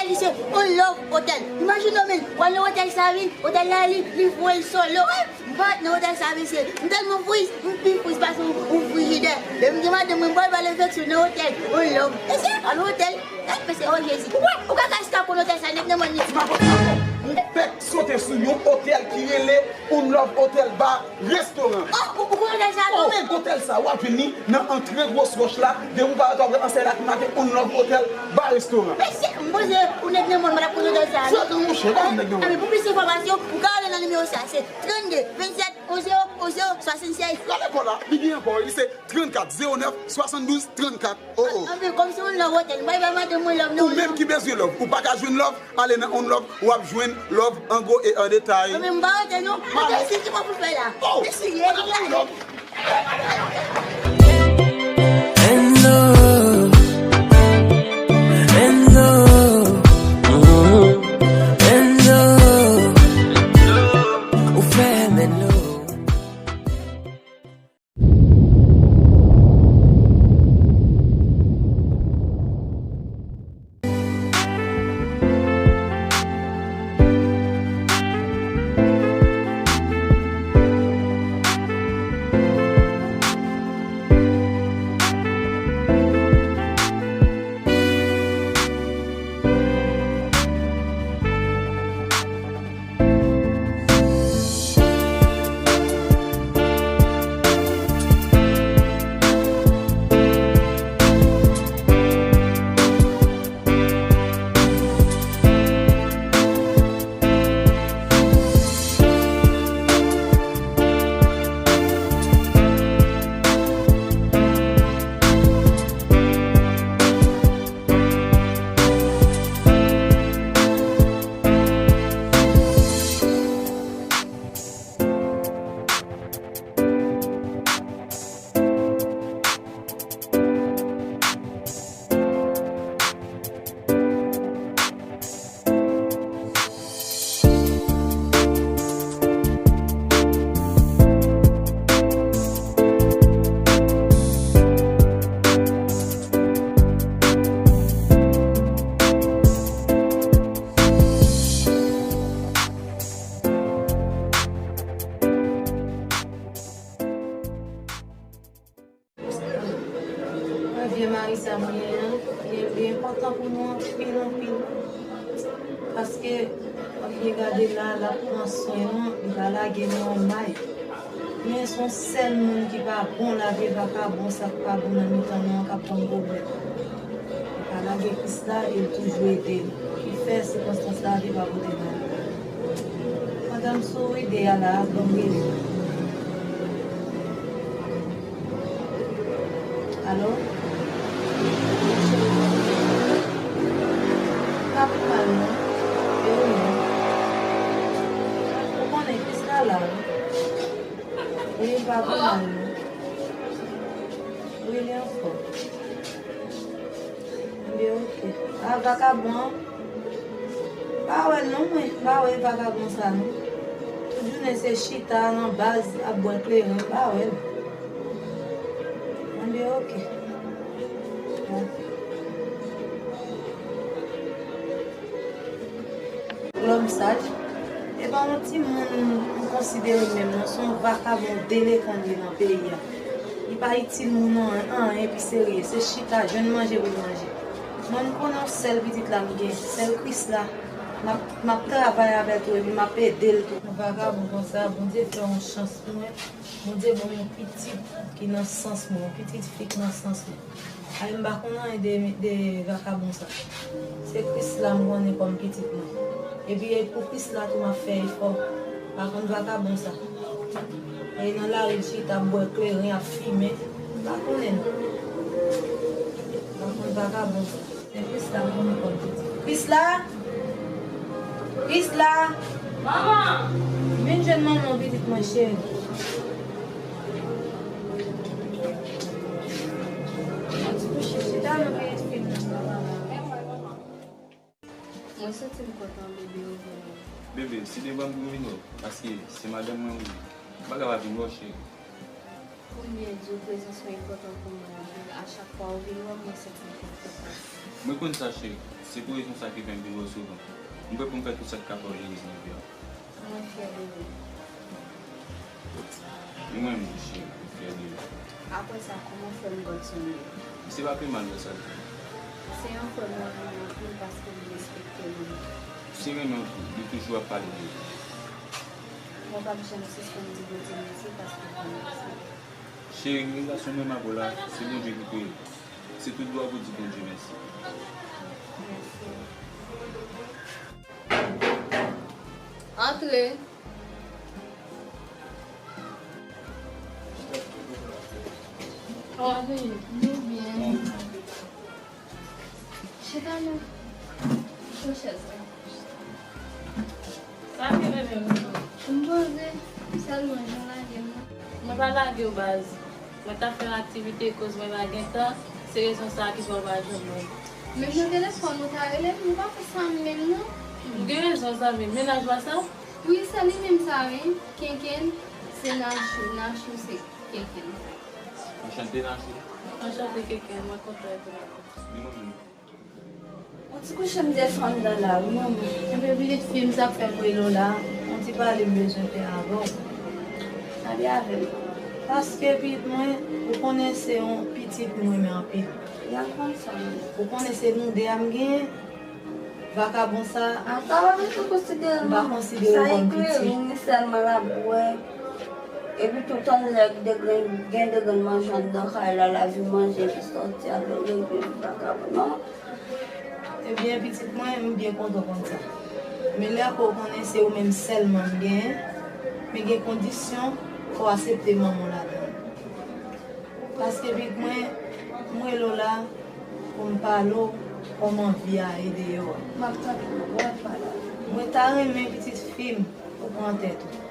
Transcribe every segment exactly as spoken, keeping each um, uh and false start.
Li se On Love Hotel. Imajine w, men, w al nan otèl sa, wi, otèl la, li, li voye l solo, wi. M pa t nan otèl sa, mesye. M tèlman friz, m pi friz pase yon, yon frijidè. Lè m gen madanm mwen, m pral ba l enfeksyon nan otèl On Love. Mesye, al otèl. Ey, mesye, o Jezi. Ou wè, ou ka ka esklape otèl sa, nèg nan mòn li. M ap fèk sote sou yon otèl ki rele On Love Hotel Bar Restaurant. Oh, ou, ou konn otèl sa tou menm? Otèl sa, w ap jwenn li nan antre Gwo Wòch la, depi w parèt w ap wè ansèy la ki make On Love Hotel Bar Restaurant. Mesye, m panse ou nèg nan mòn, m pa t ap konn otèl sa. Frè, monchè, pa nèg nan mòn. Anben, pou plis enfòmasyon, ou ka rele nan nimewo sa, se trannde vennsèt onz zewo onz zewo swasannsèz. Gade kò la, li gen ankò, li se trannkat zewo nèf swasanndouz trannkat. Oh, oh. Anben, kòm se On Love Hotel, m pa bay madanm mwen love, non. Ou menm ki bezwen love, ou pa ka jwenn love, ale nan On Love, w ap jwenn love an gwo e an detay. Anben, m pa rete, non. Mami. Mèsi, ki mwen pou fè la. Oh, mèsi, madanm mwen love. Enzo, Enzo, mm, Enzo, ou fè m Enzo. Mwen, vye mari sa mwen gen an, li, li enpòtan pou nou anpil, anpil. Paske, lè w gade la, l ap pran swen nou, li pa lage nou anmay. Men se yon sèl moun ki pa bon, la vye vakabon, sa k pa bon nan mitan nou an k ap ban m pwoblèm. Li pa lage Krisla e l toujou ede l. Ki fè sikonstans lavi pa pote malè. Pandan m sou ide a la, ban m rele. Alo? Pa pi mal non. E ou menm? Ou konnen Krisla la wi. Wi, m pa pi mal non. Wi, li anfòm. Ebyen, oke. A, vakabon an? M pa wè l non, mwen. M pa wè vakabon sa non. Tout jounen se chita nan baz ap bwè kleren, m pa wè l. Ebyen, oke. Lòm saj. E pa yon timoun m konsidere menm non, se yon vakabon delekan li ye nan peyi a. Li pa itil moun an anyen pi serye, se chita jwenn manje pou l manje. Mwen m konnen yon sèl pitit la m gen, sèl Krisla. M ap, m ap travay avè l tou epi m ap ede l tou. Yon vakabon konsa, Bondye fè yon chans pou mwen. Bondye ban m yon pitit ki nan sans mwen, yon pitit fi k nan sans mwen. Ay, m pa konn anyen de, de vakabon sa. Se Krisla m konnen kòm pitit mwen. Epi e pou Krisla tou m ap fè efò. Pa konn vakabon sa. E nan lari l chita ap bwè kleren, ap fimen. M pa konnen non. Pa konn vakabon sa. Se Krisla m konnen kòm pitit. Krisla! Krisla! Manman! Vin jwenn manman w, pitit mwen cheri. Chita non, pitit fi m nan. Mwen santi m kontan bebe ou vini. Bebe, se devan m pou m vini, paske se madanm mwen ou ye. M pa ka pa vin wè w, cheri. Kounye a di w prezans ou enpòtan pou mwen anpil. A chak fwa ou vin wè m, mwen santi m kontan. Mwen konn sa, cheri. Se pou rezon sa ki fè m vin wè w souvan. M prè pou m fè tout sa k ka fè w ere nan vi a. Mwen fyè de ou. Mwen menm tou, cheri, m fyè de ou. Apre sa, kòman frè m Godson ye? Se pa pi mal lè sa l fè. Se yon frè mwen renmen anpil paske li respekte mwen. Si renmen w tou, li toujou ap pale de ou. Mwen p ap janm sispann di Bondye mèsi paske l pa mèsi. Cheri, relasyon mwen m avè w la, se Bondye ki kreye l. Se tout glwa pou di Bondye mèsi. Mèsi. Antre. Kòman w ye? Nou byen. Chita non. Sou chèz la. Sa ki rele menm? M poze, sèlman jan lage m nan. Mwen pa lage w baz. Mwen t ap fè yon aktivite koz mwen pa gen tan, se rezon sa a ki fè w pa jwenn mwen. Menm nan telefòn ou ta rele m, ou pa fè sa menm non. M gen rezon zanmi m, mennaj w a sa? Wi, se li menm sa wi. Kenken, se Nachou, Nachou se Kenken. Anchante Nachou. Anchante Kenken, mwen kontan pou nou. Ni mwen menm. Yon ti kouche m desann nan la wi manman. Enben pitit fi m, sa k fè m rele w la, yon ti pale m bezwen fè avè w. Pale avè m. Paske pitit mwen, ou konnen se yon pitit m renmen anpil. Li al konn sa wi. Ou konnen se nou de a m genyen. Vakabon sa, a, sa pa mete konsidere l non. M pa konsidere w kòm pitit. Sa eklere m wi, sèlman l ap bwè. Epi tou tann lè gen de grenn, gen de grenn manje anndan kay la, l ap vin manje epi sòti al regle vakabon non. Ebyen pitit mwen, m byen kontan konn sa. Men lè ke w konnen se ou menm sèlman m genyen, men gen kondisyon, fò w aksepte manman w ladan l. Paske pitit mwen, m rele w la pou m pale w kòman vi a ye deyò a. M ap tande w, w ap pale. Mwen ta renmen pitit fi m ou pran tèt ou.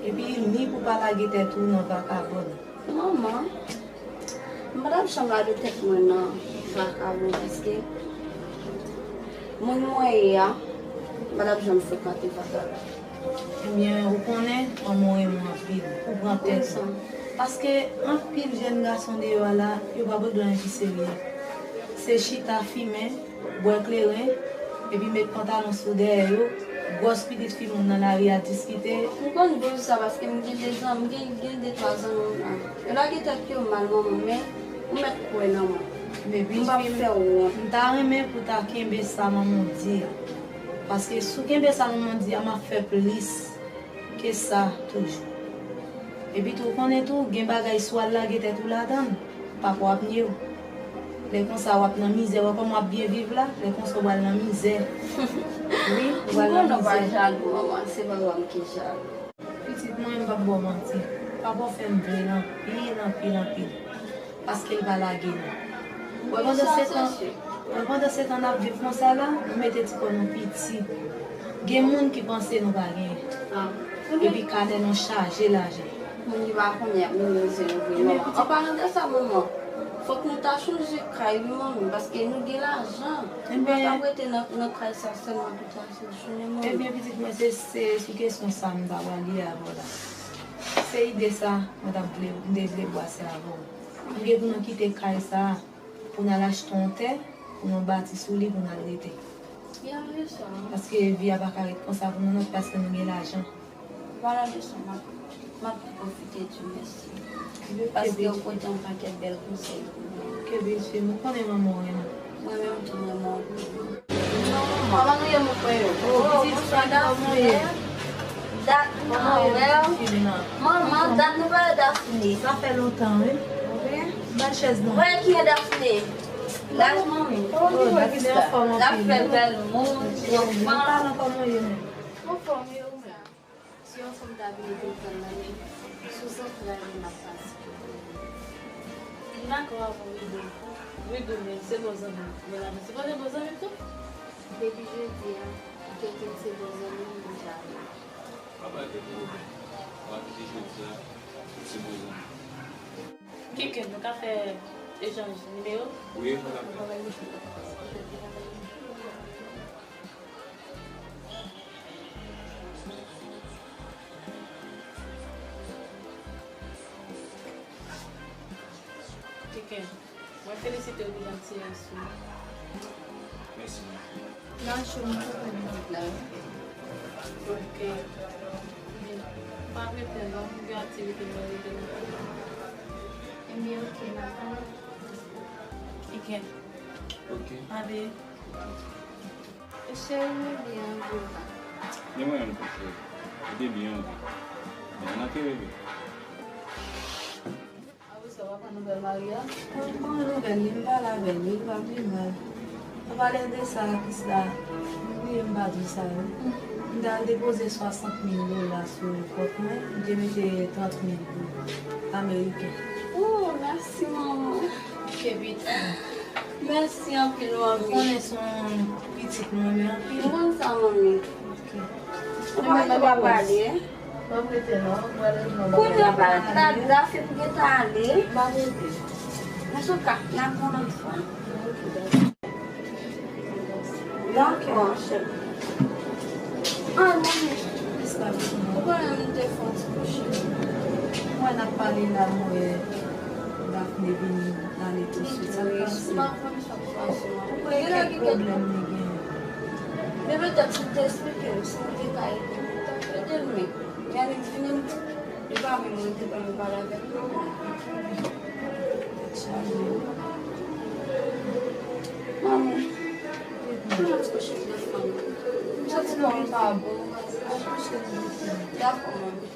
Epi ni pou pa lage tèt ou nan vakabòn. Manman, m pa t ap janm lage tèt mwen nan vakabon paske moun mwen ye a, m pa t ap janm frekante vakabon. Ebyen, ou konnen, manman w renmen w anpil. Ou pran tèt ou. Paske anpil jèn gason deyò a la, yo pa regle anyen ki serye. Se chita, fimen, bwè kleren, epi met pantalon sou dèyè yo, gwòs pitit fi moun nan lari a diskite. M konn viv sa paske m gen de zanmi, m gen, gen de twa zanmi m la. Yo lage tèt yo mal, manman, men ou mèt kwè nan mwen. Men pitit fi m, m ta renmen pou w ta kenbe sa manman w di a. Paske si w kenbe sa manman w di a, m ap fè plis ke sa toujou. Epi tou, ou konnen tou, gen bagay si w al lage tèt ou ladan l, papa w ap nye w. Lè konsa, w ap nan mizè, wè kòman w ap byen viv la, lè konsa w pral nan mizè. Wi, ou pral nan mizè. M konnen w pa jalou, manman, se papa m ki jalou. Pitit mwen, m p ap ba w manti. Papa w fè m vle l anpil, anpil, anpil. Paske l pa lage nou. Wè pandan se tan, wè pandan se tan n ap viv konsa la, nou mete ti kò nou piti. Gen moun ki panse nou pa genyen. Epi kanè nou chaje lajan. Moun ki pa konnen y ap minimize nou vre, manman. An palan de sa, manman, fòk nou ta chanje kay wi, manman, paske nou gen lajan. Nou pa t ap rete nan, nan kay sa sèlman tout lajounen, manman. Ebyen, pitit mwen, se, se sou kesyon sa m ta pral ye avè w la. Se ide sa mwen t ap vle, m te vle bwase avè w. M gen pou nou kite kay sa a, pou n al achte yon tè, pou nou bati sou li, pou n al rete. Paske vi a pa ka ret konsa pou nou non, paske nou gen lajan. Pale de sa, m ap, m ap pwofite di w mèsi. Paske w pote yon pakèt bèl konsèy pou mwen. Kenbe, kenbe, m konnen manman w renmen w. Mwen menm tou, mwen renmen w. Kòman nou ye, mon frè yo? Oh, bonswa, Dafne. Dat nou pa wè w. Manman, dat nou pa wè Dafne. Sa fè lontan, wi. Wi. Bay chèz non. Wè ki ye Dafne. Laj manmi. Oh, Dafne anfòm anpil. L ap fè bèl moun, franchman. Anfòm, wi. Si yon fanm ta vini pou l tann nan men, sou zantray mwen m ap pase. M dakò avè w, Rido. Rido, men se bon zanmi m. Men la, men se pa bon zanmi m tou. Depi jodi a, Kenken se bon zanmi m deja vre. Pa bay tèt ou pwoblèm. Apati de jodi a, ou se bon zanmi m. Kenken, nou ka fè echanj nimewo? Wi, nou ka fè. Kenken, mwen felisite w pou jantiyès ou. Nan cho m konprann vizit la wi. Ok. Pa rete non, m gen aktivite mwen rete nan. Ebyen ok, n ap pale. Ok. Ok. Ade. Cheri, mwen byen anvi w la. Ni mwen menm tou cheri. Ou te byen anvi. Men antre bebe. Apre sa, w ap pran nouvèl Maria? Mwen pran nouvèl li, m pale avè l, li pa pi mal. An pale de sa, Krisla, m bliye m pa di w sa, wi. M t al depoze swasant mil dola sou kont mwen, m te mete trant mil pou ameriken. Oh, mèsi, manman. Kenbe tande. Mèsi anpil, manmi. Ou konnen se yon pitit mwen renmen anpil. Mwen konn sa, manmi. Ok. Ou pa tou pa pale. Kounye a pa la, la se pou gentan ale. Antouka, n ap yon lòt fwa. Dakò, cheri. Ah, non, men. Ou konnen m te fè yon ti kouche. Mwen ap pale la, mwen. Daphne vin ale touswit. Sa k pase? Ou kwè kèk pwoblèm li genyen? Men petèt si w te eksplike m, si w te ka ede m, ede m, men. Men li vini, li pa vin, mwen te pa vin pale avè l. Manmi, mwen ap kouche telefòn. M santi kò m pa bon. Dakò, manmi.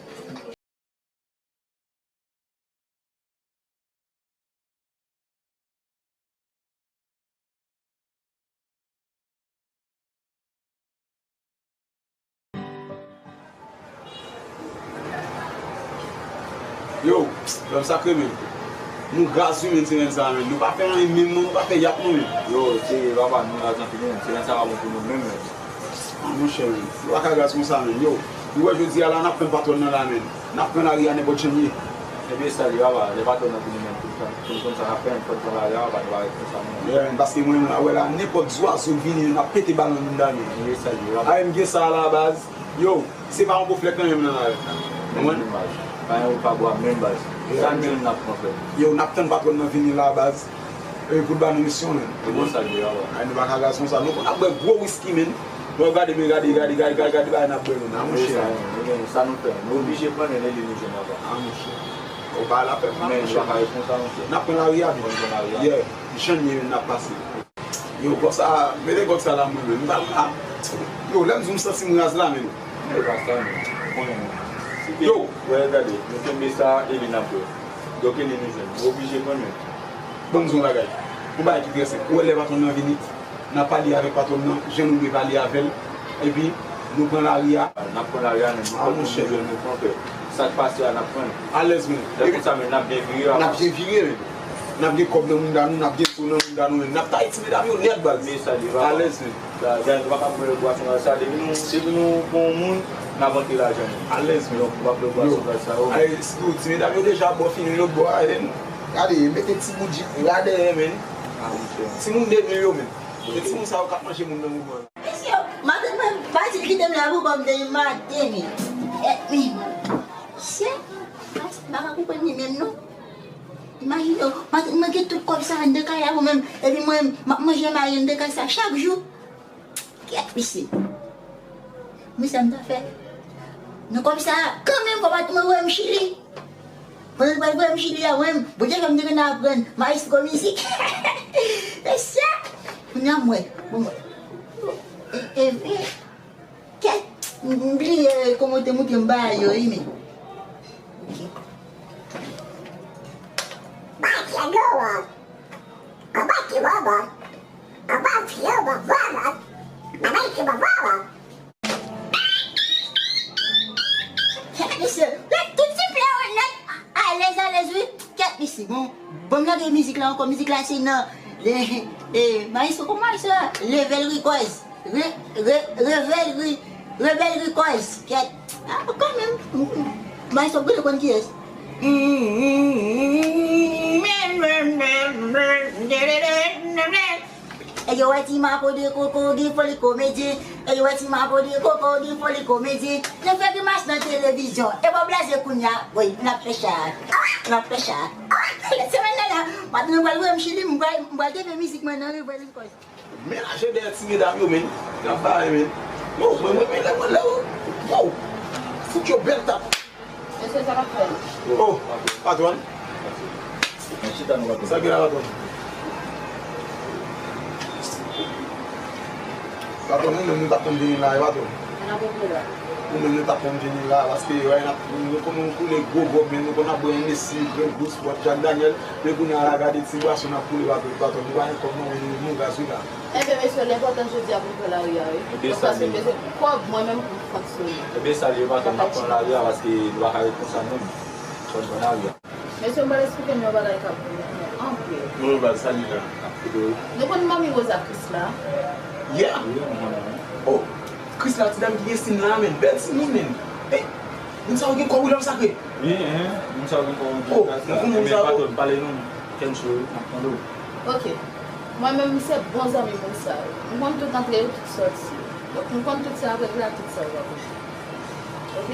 Yo, lòm sakre menm. Nou raz wi menm semèn sa a menm. Nou pa fè anyen menm non, nou pa fè yap non menm. Yo, serye papa, nou raz anpil menm. Semèn sa a pa bon pou nou menm menm. Ah, monchè, nou pa ka raz konsa menm. Yo, nou wè jodi a la, n ap pran patwòn nan la menm. N ap pran lari a nenpòt jan l ye. Ebyen sa li papa, lè patwòn nan vini menm, pou nou konn sa n ap fè, fò n pran lari a papa, nou pa ret konsa non. Yeah, paske mwen menm la, wè la, nenpòt zwazo k vini, n ap pete bal nan moun dam yo. Ebyen sa li papa. A, m gen sa la baz. Yo, se pa yon gwo flèk nan menm nan la. Konprann? Pa yon pa bwa menm baz. Sa n gen n ap pran frè. Yo, n ap tann patwòn nan vini la baz. E pou l ba nou misyon menm. E bon sa l ye a. Ay, nou pa ka gaz konsa. Nou konn ap bwè gwo wiski menm. Bon, gade, men gade, gade, gade, gade, gade bagay n ap bwè menm. A monchè. Sa nou fè. Nou oblije pran menm e li nou jwenn anba. A monchè. Ou pa la fè m la monchè. Men nou pa ka ret konsa monchè. N ap pran lari a menm. N ap pran lari a. Yeah. Jan n ye menm n ap pase. Yo, gòv sa, mete gòv sa la mwen menm. M pa, a, yo, lè m di w m santi m raz la menm. Men raz la menm. Konnen menm. Yo. Wè, gade, nou kenbe sa e li n ap bwè. Donk e li nou jwenn. Nou oblije pran menm. Ban m di w yon bagay. Yon bagay ki trè senp. Ou wè lè patwòn nan vini, n ap pale avèk patwòn nan, jan nou dwe pale avè l. Epi, nou pran lari a. N ap pran lari a, men nou pran, nou pran, frè. Sa k pase a, n ap pran l. Alèz menm. Lè konsa, men n ap byen vire a. N ap byen vire menm. N ap gen kòb nan mounda nou, n ap gen sou nan mounda nou menm. N ap taye ti medam yo nèt baz. Men sa li papa. Alèz menm. Sa, sa, nou pa ka bwè bwason la, sa, depi nou, depi nou pran yon moun, n ap antre lajan nou. Alèz menm. Donk, nou pa bwè bwason la, sa yo. Ay, sitou ti medam yo deja bwè fini lòt bò a, e, gade, mete ti bout jip la dèyè menm. A, monchè. Timoun de mil yo menm. E timoun sa yo k ap manje moun nan mouvman an. Mesye, madanm mwen pati kite m la pou kòm de maten li. E, men, se, m pa ka konprann li menm non. Imajine w, madanm mwen gen tout kòb sa anndan kay la pou mwen, epi mwen, m ap manje mari anndan kay sa chak jou. Kèt, mesye. Men sa m ta fè. Nan kòb sa, kanmenm, fò madanm mwen voye m Chili. Pandan l pral voye m Chili a, mwen, Bondye fè m te konn aprann maestro mizik. Mesye, kounye a m wè, bon, e, e, e, kèt, m, m bliye kòman te moute m bagay yo, wi, men. Ok. Bati a dlo a. Anba ti bòbò. Anba ti bòbò. Anba ti bòbò. Kèt mesye, lè tout ti flè yo nèt alèz, alèz wi. Kèt mesye, bon, bon m lage mizik la ankò, mizik la se nan, e, e, maestro, kòman maestro a? Level Records. Re, re, Revel Re, Rebel Records. Kèt. A, kanmenm. Maestro, gade konn kiyès. E yo wè ti mapo de koko gen foli komedyen. E yo wè ti mapo de koko gen foli komedyen. Nan fè grimas nan televizyon. E bon blaze kounye a. Woy, n ap fè sa. N ap fè sa. Lè semèn nan la, patwon pral voye m Chili, m pral, m pral te fè mizik mwen nan revè lekòl. Men lache dèyè ti medam yo, men. Y ap bare, men. Yo, mwen, mwen, men lè mwen, lè mwen. Wow! Fout yo bèl tap. Mesye, sa k ap fè? Oh, patwòn. Sa gen la, patwòn? Patwòn, nou menm, nou t ap konn vini la, e patwòn? N ap vini la. Nou menm, nou t ap konn vini la, paske, wè, n ap, nou konn koule gwo gòb, men nou konn ap bwè Hennessy, Grey Goose, Jack Daniel, men kounye a la, gade ti bwason n ap koule, patwòn, patwòn, nou pa gen kòb, non, nou, nou gaz, wi, la. Enben, mesye, l enpòtan jodi a pou n pran lari a, wi. Donk, paske m bezwen kòb, mwen menm, pou m fonksyone. Enben, sa l ye, patwòn, n ap pran lari a, paske nou pa ka ret konsa, non. Fò n pran lari a. Mesye, m pral eksplike nou yon bagay k ap vin anpil. Mwen, baz, sa li la, ap koute w. Nou konn manmi Rosa Krisla? Yeah. Wi, m konnen. Oh, Krisla, ti dam ki gen sin la, men. Bèl timoun, men. Ey, moun sa yo gen kòb, wi, Lam Sakre. Wi, hein, moun sa yo gen kòb. Oh, mwen konnen moun sa yo. Patwòn, pale nou. Kencho, n ap tande w. Ok. Mwen menm, m se bon zanmi moun sa yo. M konn tout antre yo, tout sòti yo. Donk, m konn tout sa yo regle ak tout sa yo pa konn. Ok?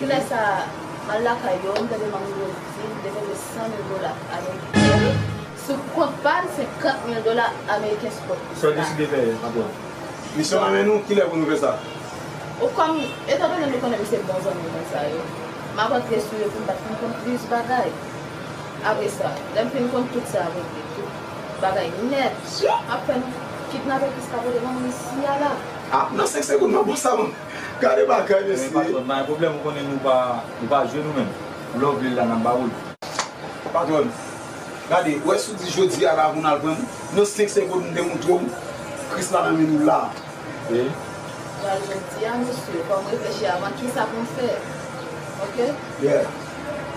Kilè sa a, m al lakay yo, m tande manmi yo di m depoze san mil dola ameriken sou kont pa l, senkant mil dola ameriken sou kont. Sa w deside fè, patwòn? Misyon nan men nou, kilè pou nou fè sa? Ou kòm, etandone nou konnen m se bon zanmi moun sa yo, m ap antre sou yo pou m bat pou m konn plis bagay. Apre sa, lè m fin konn tout sa, m regle tout bagay nèt, m ap fè nou kidnape plis ka pote ban mwen isi a la. Ah, nan senk segonn, mwen bon sa, mwen. Gade bagay, mesye. Men patwòn, pa gen pwoblèm, ou konnen nou pa, nou pa jwe nou menm. Lè w vle l la, n ap ba ou l. Patwòn, gade, ou wè si w di jodi a la pou n al pran l, nan senk segonn m te montre w, Krisla nan men nou la. Wi. Pral jodi a, mesye, fò m reflechi avan kisa pou m fè. Ok? Yeah.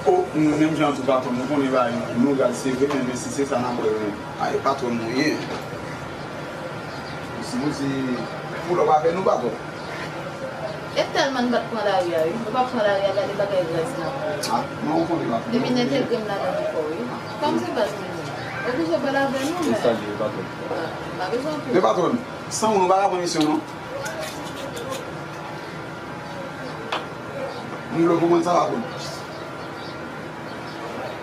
O, nou menm jan tou, patwòn, nou konnen bagay nou gad se vre, men, men si se sa n ap wè, men, ay, patwòn nou ye. Si nou di, pou lòp avè nou, patwòn. E tèlman n pa t pran lari a, wi. Nou pa pran lari a, gade bagay gras n ap fè. Ah, non, ou konnen, patwòn. Depi n entegre m ladan ankò, wi. Kòm se baz mwen ye. Oblije pale avè nou, men. E sa l ye, patwòn. Ah, m pa bezwen anpil. Men patwòn, san ou, nou pa ka pran misyon, non. M vle w konprann sa, patwòn.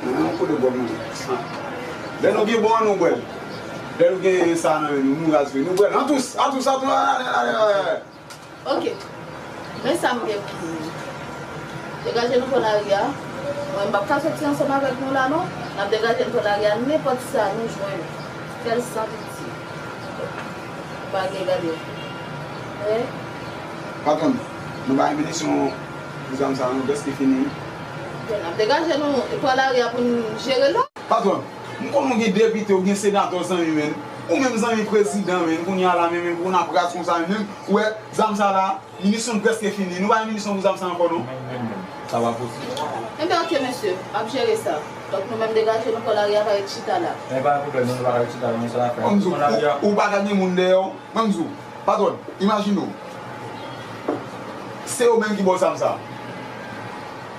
Nan yon kote bò nou ye. Lè nou gen bon an, nou bwè l. Lè nou gen sa nan men nou, nou raz vre. Nou bwè l. An tous, an tous, an tous. Ale, ale, ale, ale. Ok. Men sa m gen pou nou. Degaje nou pran lari a. Mwen, m p ap ka soti ansanm avèk nou la, non. N ap degaje nou pran lari a, nenpòt sa nou jwenn. Fè l san piti. Pa gen gade. Wi. Patwòn, nou pa gen minisyon pou zam sa, nou prèske fini. N ap degaje nou, pran lari a pou n jere lòt. Patwòn, m konnen w gen depite, w gen senatè zanmi, men. Ou menm zanmi prezidan, men. Kounye a la, men, men, pou n ap raz konsa, men. Ou wè, zam sa la, minisyon n prèske fini. Nou pa gen minisyon pou zam sa ankò, non. Men, men, men. Sa pa posib. Enben, ok, mesye, m ap jere sa. Donk, nou menm degaje nou, pran lari a, pa ret chita la. Men pa gen pwoblèm, non, nou pa ka ret chita la, men sa n ap fè. Ou, ou pa ka gen moun dèyè w, mwen m di w, patwòn, imajine w. Se yo menm ki ba w zam sa.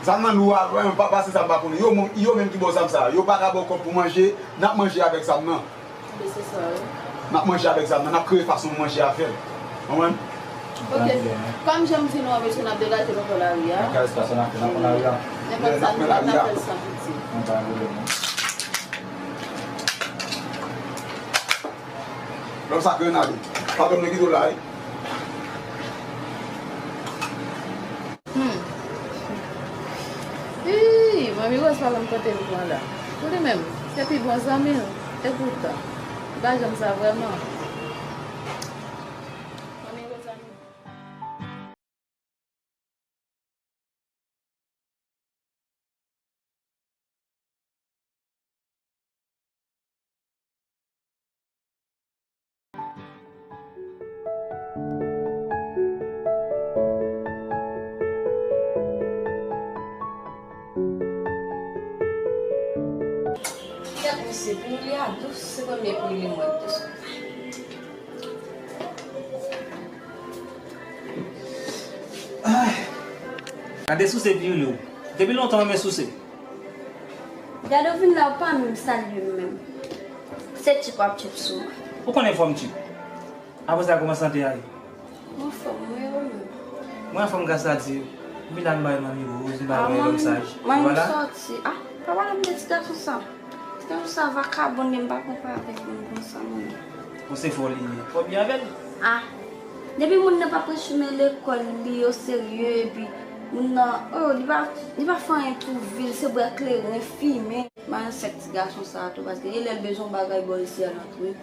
Zam nan lou a, pa, pa se sa m pa konnen. Yo, yo menm ki ba w zam sa. Yo pa ka ba w kòb pou manje, n ap manje avèk zam nan. Enben se sa, wi. N ap manje avèk zam nan, n ap kreye fason pou manje avè l. Konprann? Ok. Kòm jan m di nou an, mesye, n ap degaje nou pran lari a. Nan ka espas la, n ap fè, n ap pran lari a. Nenpòt sa nou fè, n ap fè l san piti. Nan ka pwoblèm, non. Lòm sa grenade. Patwòn mwen kite w la, wi. Hmm. Ii, manmi Rose pa konn kote l pran la. Pou li menm, se pi bon zanmi l. Epoutan, li pa janm sa vrèman. Manmi Rose a nou. Kèt, mesye, pou li a dous, se premye pou li mwen dous. Gade souse Pirlo. Depi lontan w renmen souse. Gade w vin la, w pa menm salye m menm. Se tchip w ap tchip sou mwen. Ou konnen fò m tchip. Apre sa, kòman sante a ye? M anfòm, wi, ou menm? Mwen anfòm gras a Dye. M vin la, m bay manmi Rose, m bay manmi Lòm Saj. Manmi m sòti. Ah, pa pale m de ti gason sa. Kòm sa vakabon, m pa konprann avèk moun konsa, non. Ou se fò li ye. Fò byen avè l. Ah. Depi moun nan pa pran chemen lekòl li oserye, epi moun nan, oh, li pa, li pa fè anyen pou vi l, se bwè kleren, fimen. M pa nan sèk ti gason sa a tou, paske e lè l bezwen yon bagay bò l se al antre.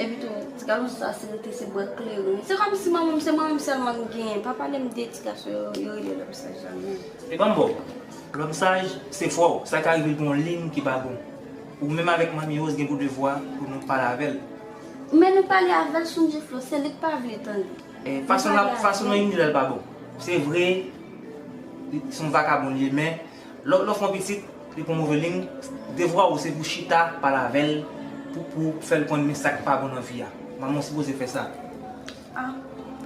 Epi tou, ti gason sa, se rete se bwè kleren. Se kòmsi manman m, se manman m sèlman m genyen. Pa pale m de ti gason yo, yo rele lòm saj la, non. E ban m ba w. Lòm saj, se fwa w. Sa ka rive l gen yon liy ki pa bon. Ou menm avèk manmi Rose gen pou devwa pou nou pale avè l. Men nou pale avè l, sonje Flo, se li k pa vle tande. E, fason l ap, fason nou imilye l pa bon. Se vre, li se yon vakabon li ye, men lè, lè w fè yon pitit, li pran move liy, devwa w se pou chita, pale avè l, pou, pou fè l konn men sa k pa bon nan vi a. Manman w sipoze fè sa. Ah,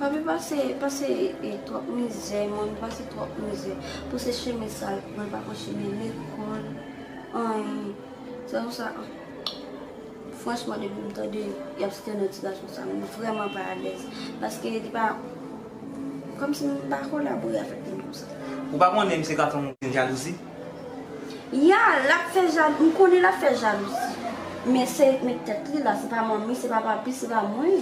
papi pase, pase, e, twòp mizè, manmi pase twòp mizè. Pou se chemen sa l pran, l pa pran chemen lekòl, anyen. Se konsa, franchman, depi m tande y ap site non ti gason sa, m vrèman pa alèz. Paske li pa, kòmsi m pa kolabore avèk moun konsa. Ou pa konnen misye ka fè moun gen jalouzi? Ya, l ap fè jalou, m konnen l ap fè jalouzi. Men se, men tèt li la, se pa manmi, se pa papi, se pa mwen.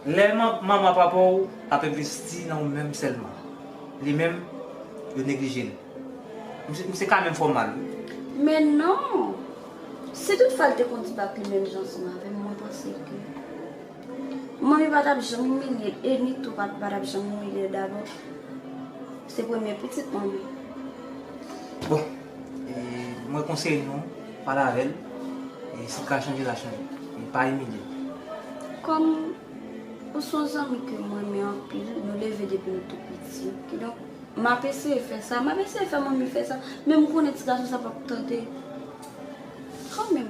Lè man-, manman papa w ap envesti nan ou menm sèlman, li menm, yo neglije l. Misye, misye ka menm fè w mal, wi. Men non! Si toutfwa l te konn ti bak li menm jan ansanm avè m, mwen panse ke manmi pa t ap janm imilye l, e Nito pa, pa t ap janm imilye l dabò. Se premye pitit manmi. Bon, e, mwen konseye nou, pale avè l, e si l ka chanje, l a chanje. E pa imilye l. Kòm ou se yon zanmi ke mwen renmen anpil, nou leve depi nou tou piti. Kidonk, m ap eseye fè sa, m ap eseye fè manmi fè sa, men m konnen ti gason sa p ap tande. Kanmenm.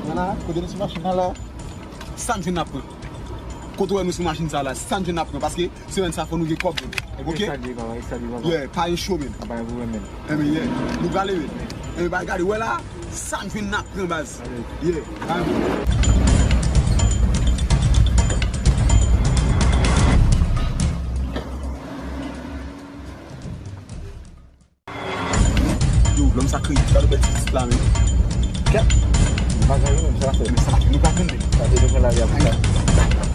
Nana, kote nou sou machin nan la? Sa n jwenn n ap pran. Kote w wè nou sou machin sa la, sa n jwenn n ap pran, paske semèn sa fò nou gen kòb, menm. Ok? Sa di, papa, sa di, papa. Yeah, pa gen cho, menm. Pa gen pwoblèm, menm. Enben, yeah. Nou prale, menm. Enben, bay gade, wè la, sa n jwenn n ap pran, baz. Yeah. Yo, lòm sa kreyib, gade bèl ti pitit la, men. Kèt. Nou pa gen anyen, menm, sa la fè. Men sa, nou pa tande. Sa te devan lari a pou sa.